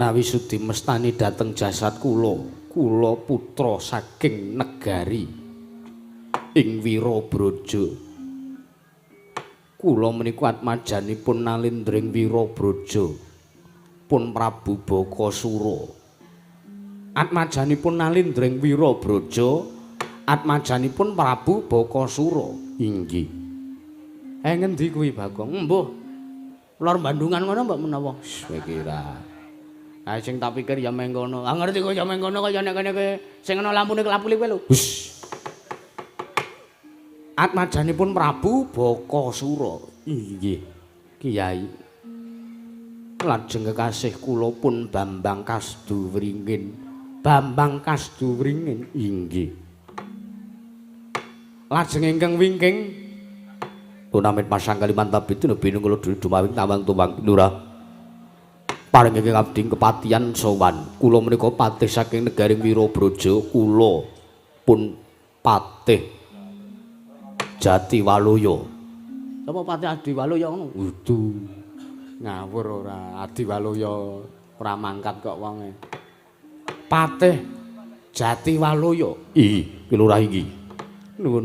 Menawi sudi mestani dhateng jasad kula, kula putra saking negari ing Wirabraja. Kula menika atmajanipun nalindring Wirabraja pun Prabu Bakasura. Atmajanipun nalindring Wirabraja, atmajanipun Prabu Bakasura. Inggih. Eh ngendi kuwi Bagong? Mbuh. Lor Bandungan ngono mbok menawa. Wis kira. Ah sing tak pikir ya meng kono. Ah ngerti kok ya meng kono kaya nek kene sing ana lampune kelap-kelip lho. Wis. Atmajanipun Prabu Bakasura. Inggih. Kiai. Lajeng kekasih kula pun Bambang Kasduwringin. Bambang Kasduwringin. Inggih. Lajeng ingkang wingking tunamit masang Kalimantan bitu binung kula dumawing tawang tuwang lurah. Paring ingkang abdi kepatihan sowan. Kula menika patih saking negari Wirabraja, kula pun patih Jatiwaluya. Sapa patih Adiwaluya ngono? Udu. Ngawur ora Adiwaluya ora mangkat kok wonge. Patih Jatiwaluya. Ih, ki lurah iki. Nuwun.